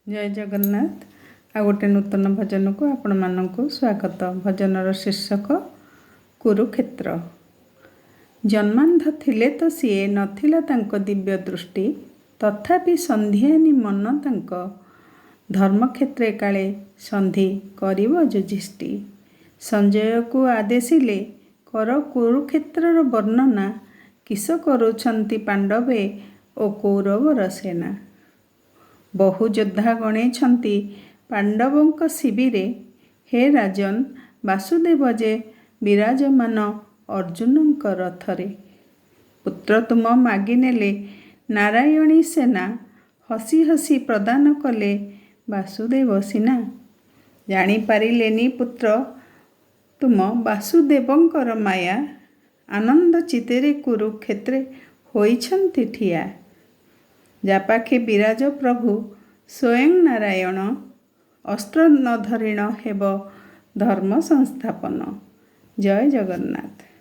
ଜୟ ଜଗନ୍ନାଥ। ଆଉ ଗୋଟେ ନୂତନ ଭଜନକୁ ଆପଣମାନଙ୍କୁ ସ୍ୱାଗତ। ଭଜନର ଶୀର୍ଷକ କୁରୁକ୍ଷେତ୍ର। ଜନ୍ମାନ୍ଧ ଥିଲେ ତ ସିଏ, ନଥିଲା ତାଙ୍କ ଦିବ୍ୟ ଦୃଷ୍ଟି, ତଥାପି ସନ୍ଧିଆନି ମନ ତାଙ୍କ, ଧର୍ମକ୍ଷେତ୍ରେ କାଳେ ସନ୍ଧି କରିବ ଯୁଧିଷ୍ଠି। ସଞ୍ଜୟକୁ ଆଦେଶିଲେ, କର କୁରୁକ୍ଷେତ୍ରର ବର୍ଣ୍ଣନା, କିସ କରୁଛନ୍ତି ପାଣ୍ଡବେ ଓ କୌରବର ସେନା। ବହୁ ଯୋଦ୍ଧା ଗଣେଇଛନ୍ତି ପାଣ୍ଡବଙ୍କ ଶିବିରେ, ହେ ରାଜନ, ବାସୁଦେବ ଯେ ବିରାଜମାନ ଅର୍ଜୁନଙ୍କ ରଥରେ। ପୁତ୍ର ତୁମ ମାଗିନେଲେ ନାରାୟଣୀ ସେନା, ହସି ହସି ପ୍ରଦାନ କଲେ ବାସୁଦେବ ସିନା। ଜାଣିପାରିଲେନି ପୁତ୍ର ତୁମ ବାସୁଦେବଙ୍କର ମାୟା, ଆନନ୍ଦ ଚିତ୍ତରେ କୁରୁକ୍ଷେତ୍ରେ ହୋଇଛନ୍ତି ଠିଆ। ଯା ପାଖେ ବିରାଜ ପ୍ରଭୁ ସ୍ୱୟଂ ନାରାୟଣ, ଅସ୍ତ୍ର ନ ଧରିଣ ହେବ ଧର୍ମ ସଂସ୍ଥାପନ। ଜୟ ଜଗନ୍ନାଥ।